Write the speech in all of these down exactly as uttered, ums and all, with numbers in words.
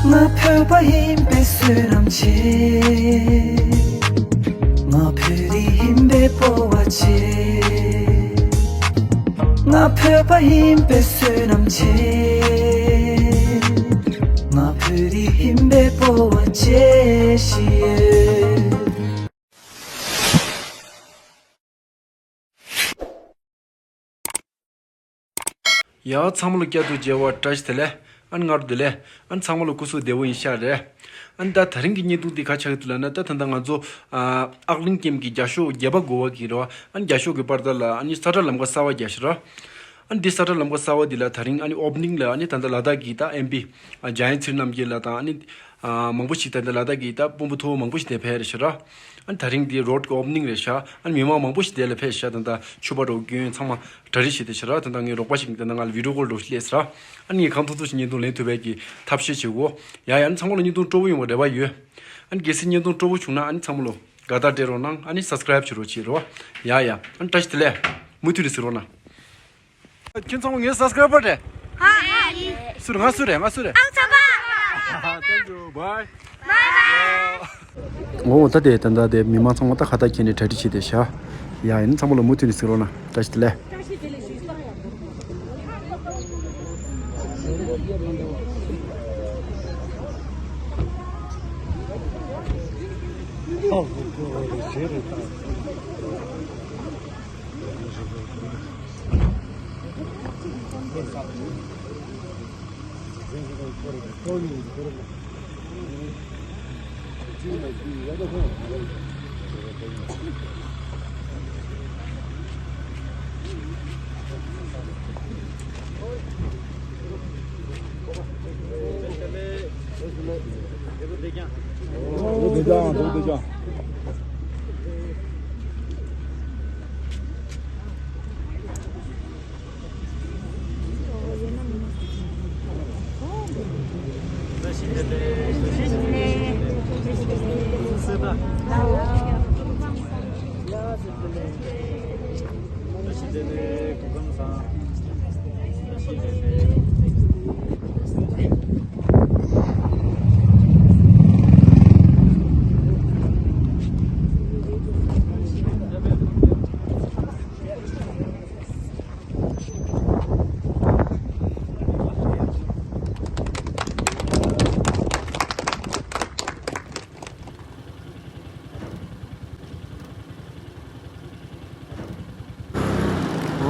ང་བོད་པ་ཡིན་པའི་བསོད་ནམས་ཆེ། ང་བོད་རིགས་ཡིན་པའི་སྤོབས་པ་ཆེ། ང་བོད་པ་ཡིན་པའི་བསོད་ནམས་ཆེ། ང་བོད་རིགས་ཡིན་པའི་སྤོབས་པ་ཆེ་ཞིག་ཡོད། ཡ། ཚང་མ་ལ་བསྐྱར་དུ་མཇལ་བ་བཀྲ་ཤིས་བདེ་ལེགས། ཨ་ནི་སྔ་དྲོ་བདེ་ལེགས། ཨ་ནི་ཚང་མ་ལ་སྐུ་གཟུགས་བདེ་པོ་ཡིན་ཤག་རེད། ཨ་ནི་ད་དེ་རིང་གི་བརྙན་ཐུང་འདི་ག་ཆགས་ཀྱི་འདུག་ལབ་ན། ད་ད་ལྟ་ང་ཚོ་ཨ་ཨག་གླིང་ཀེམ་གྱི་རྒྱ་ཤོག་བརྒྱད་པ་དགུ་པ་གི་རེད་བ། ཨ་ནི་རྒྱ་ཤོག་གི་པར་ད་ལ་ཨ་ནི་ས་ཁྲ་ལམ་ཁ་གསར་པ་རྒྱག་ཤག་ར། ཨ་ནི་འདི་ས་ཁྲ་ལམ་ཁ་གསར་པ་འདི་ལ་ད་རིང་ཨ་ནི་ཨོ་པ་ནིང་ལ་ཨ་ནི་ད་ལྟ་ལ་དྭགས་ཀྱི་ད་ཨེམ་པི་ཨ་འཇམ་དབྱངས་ཚེ་རིང་རྣམ་རྒྱལ་ལགས་དང་ཨ་ནི་ཨ་མང་པོ་ཞིག་ད་ལྟ་ལ་དྭགས་ཀྱི་ད་དཔོན་པོ་མཐོ་པོ་མང་པོ་ཞིག་དེ་ཕེབས་རེད་ཤག་ར། ཨ་ནི་ད་རིང་འདི་རོཌ་གི་ཨོ་པ་ནིང་རེད་ཤག་ཨ་ནི་མི་མང་མང་པོ་ཞིག་དེ་ལ་ཕེབས་ཤག་ད་ལྟ་ཕྱུ་པ་འདྲ་བོ་གྱོན་ཚང་མ་གྲ་སྒྲིག་བྱས་ཏེ་ཤག་ར། ད་ལྟ་ངའི་རོགས་པ་ཞིག་ད་ལྟ་ང་ལ་བི་ཌིའོ་ཀོལ་འདྲ་བོ་ཞིག་སླེབས་ཤག་ར། ཨ་ནི་ངས་གང་ཐུབ་ཐུབ་ཞིག་བརྙན་ཐུང་ལེན་ཐུབ་པའི་གི་ཐབས་ཤེས་བྱེད་དགོས། ཡ་ཡ། ཨ་ནི་ཚང་མ་ལ་བརྙན་ཐུང་སྤྲོ་པོ་ཡོང་བའི་རེ་བ་ཡོད། ཨ་ནི་གལ་སྲིད་བརྙན་ཐུང་སྤྲོ་པོ་བྱུང་ན་ཨ་ནི་ཚང་མ་ལ་དགའ་རྟགས་སྤྲད་རོགས་གནང་། ཨ་ནི་སབ་སི་ཀ་རེབ་བྱེད་རོགས་བྱེད་རོགས། ཡ་ཡ། ཨ་ནི་བཀྲ་ཤིས་བདེ་ལེགས། མུ་མཐུད་ནས་གཟིགས་རོགས་གནང་། ཁྱེད་ཚང་མ་ངའི་སབ་སི་ཀ་རེ་བར་རེད། ཧ་ཧ་ཡིན། སུ་རེད། ང་སུ་རེད། ང་སུ་རེད། ཨང་ཚ་པ། Thank you. Bye. Bye bye. འོ་ད་དེ་ད་ད་དེ་མི་མང་ཚང་མ་ད་ཁ་བཏགས་འཁྱེར་ནས་གྲ་སྒྲིག་བྱས་ཏེ་བཞག་ཡ། ཡིན་ཚང་མ་ལ་མུ་མཐུད་ནས་གཟིགས་རོགས་གནང་། བཀྲ་ཤིས་བདེ་ལེགས།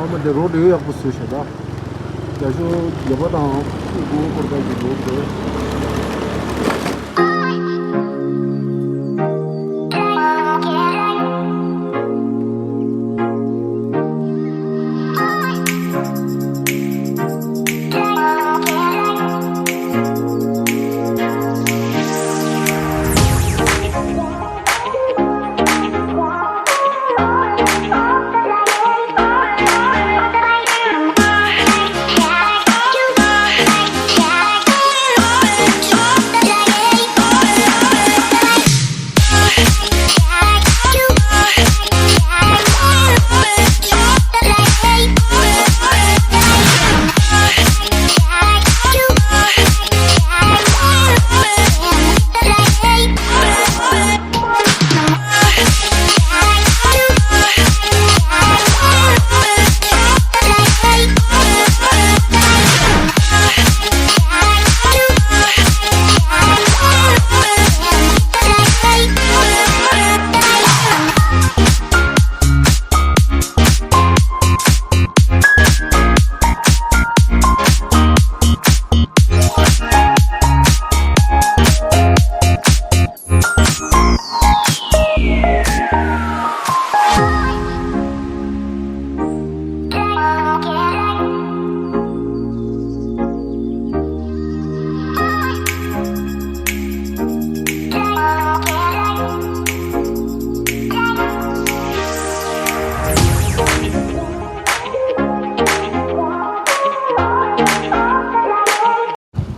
ཨ་མ་དེ་རོ་ཌི་ཡག་པོ་བཟོས་ཤག་ད། རྒྱ་ཤོག་བརྒྱད་པ་དང་ཕྱུག་པོ་འཁོར་ཀ་གི་རོ་ཌི་དེ།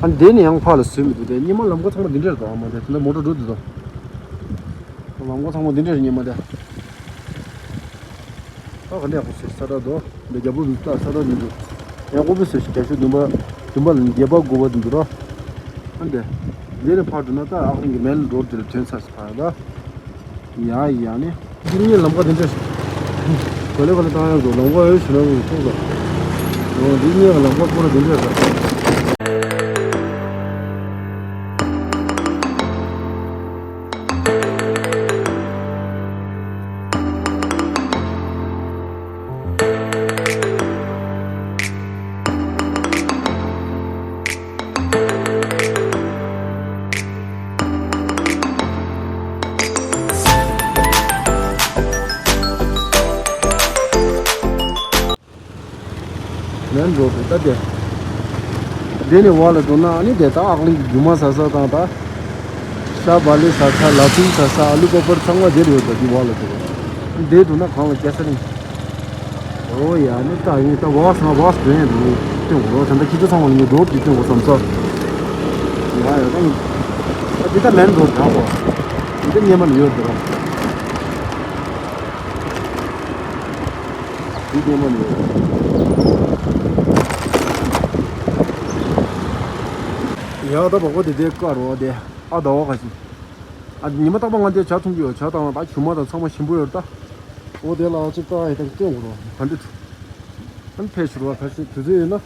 ཨ་འདི་ནས་ཡང་ཕར་ལ་བཟོས་མི་འདུག་དེ་སྔོན་མ་ལམ་ཁ་ཚང་མ་འདི་འདྲ་རེད་དོ། ཨ་མ་དེ་དེ་འདྲ་མོ་ཊ་འགྲོ་འདུག་དོ། ལམ་ཁ་ཚང་མ་འདི་འདྲ་རེད་སྔོན་མ་དེ། ཨ་ག་འདྲ་ཡག་པོ་བཟོས་ས་ཁྲ་དོ། འདི་རྒྱ་བོད་མི་ལྟ་ས་ཁྲ་འདི་འདུག་ཡག་པོ་བཟོས་ཤིག་རྒྱ་ཤོག་བདུན་པ་བདུན་པ་ལ་བརྒྱད་པ་དགུ་པ་འདི་འདུག་ར། ཨ་འདི། འདི་ནས་ཕར་འགྲོ་ན་ད་ཨག་གླིང་གི་མེན་རོ་ཌི་དེ་ལ་ཐོན་ཚར་སོང་ཕར་ད། ཡ་ཡ་ནི། འདི་ནས་ལམ་ཁ་དེ་འདྲ་ཞིག་ག་ལེ་ག་ལེ་བཏང་ཡོད་འདུག་ལམ་ཁ་ཡོད་ཞུ་ན་ཡོད་ཐུག་ལ། འོ་འདི་ནས་ལམ་ཁ་སྐོར་དེ་འདྲ་ཞིག་མེན་རོ་ཌི་ད་དེ། དེ་ནས་བ་ལ་འགྲོ་ན་ཨ་ནི་དེ་ད་ཨག་གླིང་གི་རྒྱུ་མ་ཟ་ས་དང་ད། ཤ་བག་ལེབ་ཟ་ས་ལ་ཕུང་ཟ་ས་ཨ་ལུ་པ་པར་ཚང་མ་དེར་ཡོད་ད་དེ་བ་ལ་འགྲོ། དེ་འདུག་ན་གང་ལ་སྐྱེ་ས་རིང་། ཨོ་ཡ་ནི་ད་ཡིན་ད་བག་སང་བག་སྟོན་ཡ་འདུག་སྟོན་འོ་རོ་ད་ད་ཁྱི་ཚོ་ཚང་མ་ལ་ངས་རོ་ཌི་སྟོན་འོ་བསམ་ས། ཡ་ཡ་ད་ཡིན། ད་དེ་ད་མེན་རོ་ཌི་ད་གོ། དེ་ད་སྙེ་མ་ལ་ཡོད་འདུག་ར། དེ་སྙེ་མ་ལ་ཡོད། ཡ་ད་བག་པ་དེ་དེ་དཀར་རོ་དེ་ཨ་ད་བ་ག་ཅི། ཨ་ཉི་མ་རྟག་པ་ང་འདིར་ཇ་འཐུང་གི་ཡོད། ཇ་དང་ད་ཞུ་མ་དང་ཚང་མ་ཞིམ་པོ་ཡོད་ད། འོ་དེ་ལ་ཅིག་ལྟ་ཡི་དང་སྟོན་དགོས་རོ་ག་འདྲ་འདུག་ཨ་ཕེབས་ཤོག་རོ་ཕལ་ཆེར་དུས་ཚོད་ཡོད་ན། དུས་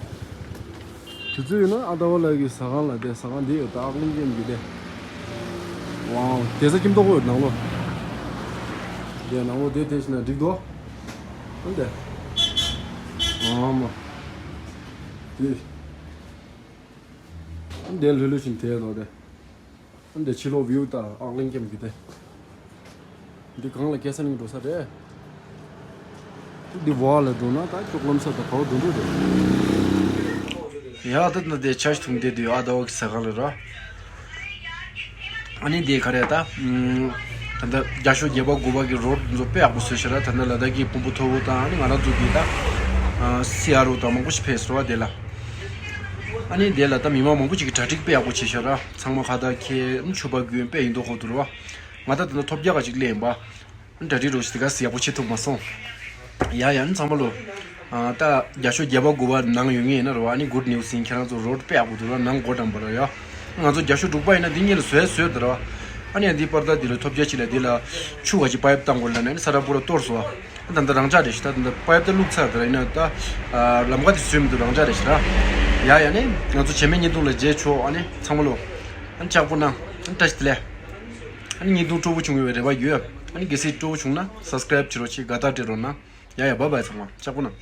ཚོད་ཡོད་ན་ཨ་ད་བ་ལགས་ཀྱི་ཟ་ཁང་ལ་དེ་ཟ་ཁང་འདི་ཡོད་ད་ཨག་གླིང་ཀེམ་གྱི་དེ། ཝའོ་དེ་ས་ཁྱིམ་ཐོག་ཡོད་ནང་ལོ། དེ་ནང་ལོ་དེ་དེ་ཞིག་ན་འགྲིག་འདུག་ཨ་དེ། ཨ་མ། དེ། ཨ་དེ་ལྷོད་ལྷོད་བཞིན་དེ་ལོ་དེ། འདི་ཕྱི་ལོགས་བིའུ་དང་ཨག་གླིང་ཀེམ་གྱི་དེ། འདི་གང་ལ་སྐྱེ་ས་ནས་འགྲོ་ས་རེད། འདི་བ་ལ་འགྲོ་ན་ད་ཅོག་ལམ་ས་དང་བ་འགྲོ་འགྲོ་རེད། ཡ་ད་ད་འདི་ཆ་ཞིག་འཐུང་བསྡད་དུས་ཨ་ད་བ་གི་ཟ་ཁང་ལ་ར། ཨ་ནི་འདི་ག་རེད་ད། ད་ལྟ་རྒྱ་ཤོག་བརྒྱད་པ་དགུ་པ་གི་རོ་ཌི་ཚོ་དཔེ་ཡག་པོ་བཟོས་ཤག་ར། ད་ལྟ་ལ་དྭགས་ཀྱི་ཕུང་པོ་མཐོ་པོ་དང་ཨ་ནི་ང་རང་ཚོ་གི་ད། སི་ཨར་ཨོ་དང་མང་པོ་ཞིག་ཕེབས་སོང་བ་དེ་ལ། ཨ་ནི་དེ་ལ་ད་མི་མང་མང་པོ་ཅིག་གིས་གྲ་སྒྲིག་དཔེ་ཡག་པོ་བྱས་ཤག་ར། ཚང་མ་ཁ་བཏགས་འཁྱེར་ཕྱུ་པ་གྱོན་དཔེ་ཡིན་མདོག་ཁ་པོ་འདུག་ར་བ། ང་ད་ད་ལྟ་ཐོབ་རྒྱག་ག་ཅིག་སླེབས་ཡིན་པ། གྲ་སྒྲིག་རོགས་ཞེས་དེ་ག་ཟིག་ཡག་པོ་བྱེད་ཐུབ་མ་སོང་། ཡ་ཡ་ནི་ཚང་མ་ལོ། ད་རྒྱ་ཤོག་བརྒྱད་པ་དགུ་པ་ནང་ཡོད་ངེས་ཡིན་ན་ར་བ། ཨ་ནི་གུཌ་ནིའུ་སི་ཡིན། ཁྱེད་རང་ཚོ་རོ་ཌི་དཔེ་ཡག་པོ་འདུག་ར། ནང་སྒོ་འགྲམ་པ་ར་ཡ། ང་ཚོ་རྒྱ་ཤོག་དྲུག་པ་ཡིན་ན་འདི་གཉིས་ལ་བཟོས་བཟོས་འདུག་ར་བ། ཨ་ནི་ཡ་འདི་པར་ད་འདི་ལ་ཐོབ་རྒྱག་ཅིག་ལ་འདི་ལ་ཆུ་ག་ཅིག་པའིབ་བཏང་དགོས་ལ་ནི་ས་ར་པུ་ར་གཏོར་སོང་བ། ད་ལྟ་རང་འཇགས་རེད་ཤག་ད་ལྟ་པའིབ་ད་བླུགས་ཚར་དེ་ར་ཡིན་ན་ད། ལམ་ཁ་དེ་བཟོས་མི་འདུག་རང་འཇགས་རེད་ཤག་ར། ཡ་ཡ་ནི་ང་ཚོ་བྱེ་མའི་བརྙན་ཐུང་ལ་མཇལ་ཆོག་ཨ་ནི་ཚང་མ་ལོ། ཨ་ནི་ལྕགས་པོ་གནང་། ཨ་ནི་བཀྲ་ཤིས་བདེ་ལེགས། ཨ་ནི་བརྙན་ཐུང་སྤྲོ་པོ་བྱུང་ཡོད་པའི་རེ་བ་ཡོད། ཨ་ནི་གལ་སྲིད་སྤྲོ་པོ་བྱུང་ན་སབ་སི་ཀ་རེབ་བྱེད་རོགས་བྱེད། དགའ་རྟགས་སྤྲད་རོགས་གནང་། ཡ་ཡ་བཱའི་བཱའི་ཚང་མ་ལྕགས་པོ་གནང་།